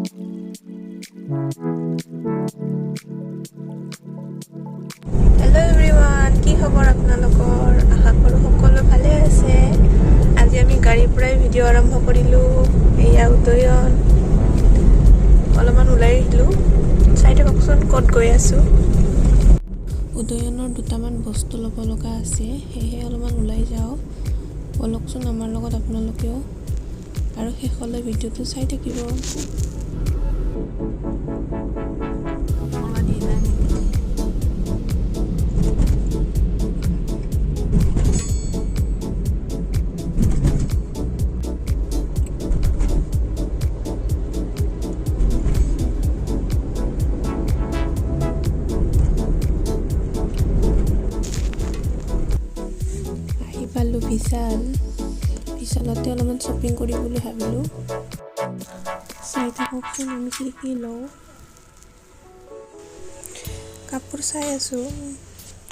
Hello' everyone, কি খবৰ আপোনালোকৰ? আশা কৰোঁ সকলো ভালে আছে। আজি আমি গাড়ীৰ পৰাই ভিডিঅ' আৰম্ভ কৰিলোঁ। এয়া উদয়ন, অলপমান ওলাই আহিলোঁ। চাই থাককচোন ক'ত গৈ আছোঁ। উদয়নৰ দুটামান বস্তু ল'ব লগা আছে, সেয়েহে অলপমান ওলাই যাওঁ। ব'লকচোন আমাৰ লগত আপোনালোকেও, আৰু শেষলৈ ভিডিঅ'টো চাই থাকিব। আহি পালোঁ বিশাল। বিশালতে অলপমান শ্বপিং কৰিম বুলি ভাবিলোঁ। চাই থাককচোন আমি কি কি লওঁ। কাপোৰ চাই আছোঁ,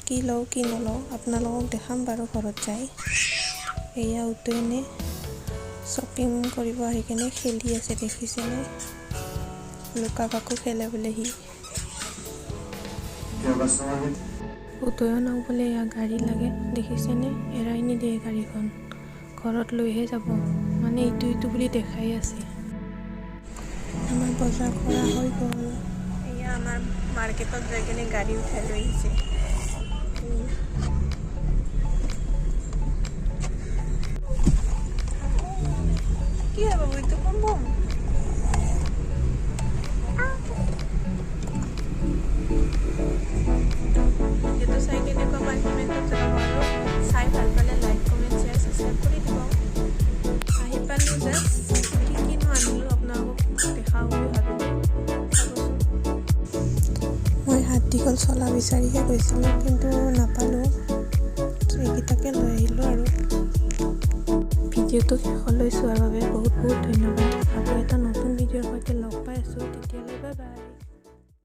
কি লওঁ কি নলওঁ আপোনালোকক দেখাম বাৰু ঘৰত যাই। এয়া উদয়নে শ্বপিং কৰিব আহি কেনে খেলি আছে, দেখিছেনে? লুকা ভাকু খেলে বোলে সি। উদয়নক বোলে এয়া গাড়ী লাগে, দেখিছেনে? এৰাই নিদিয়ে গাড়ীখন, ঘৰত লৈহে যাব, মানে ইটো ইটো বুলি দেখাই আছে। আমাৰ বজাৰ কৰা হৈ গ'ল। এয়া আমাৰ মাৰ্কেটত যাই কেনে গাড়ী উঠাই লৈ আহিছে। কি হয় বাবু এইটো? বম বম। ভিডিঅ'টো চাই কেনেকুৱা পায় কমেণ্টত জনাব, আৰু চাই ভাল পালে লাইক, কমেণ্ট, শ্বেয়াৰ, ছাবস্ক্ৰাইব কৰি দিব। আহি পালোঁ জাষ্ট, কি কিনো আনিলোঁ আপোনালোকক দেখাওঁ বুলি ভাবিলোঁ, চাবচোন। মই হাত দীঘল চলা বিচাৰিহে গৈছিলোঁ, কিন্তু নাপালোঁ। এইকেইটাকে লৈ আহিলোঁ। আৰু ভিডিঅ'টো শেষলৈ চোৱাৰ বাবে বহুত বহুত ধন্যবাদ।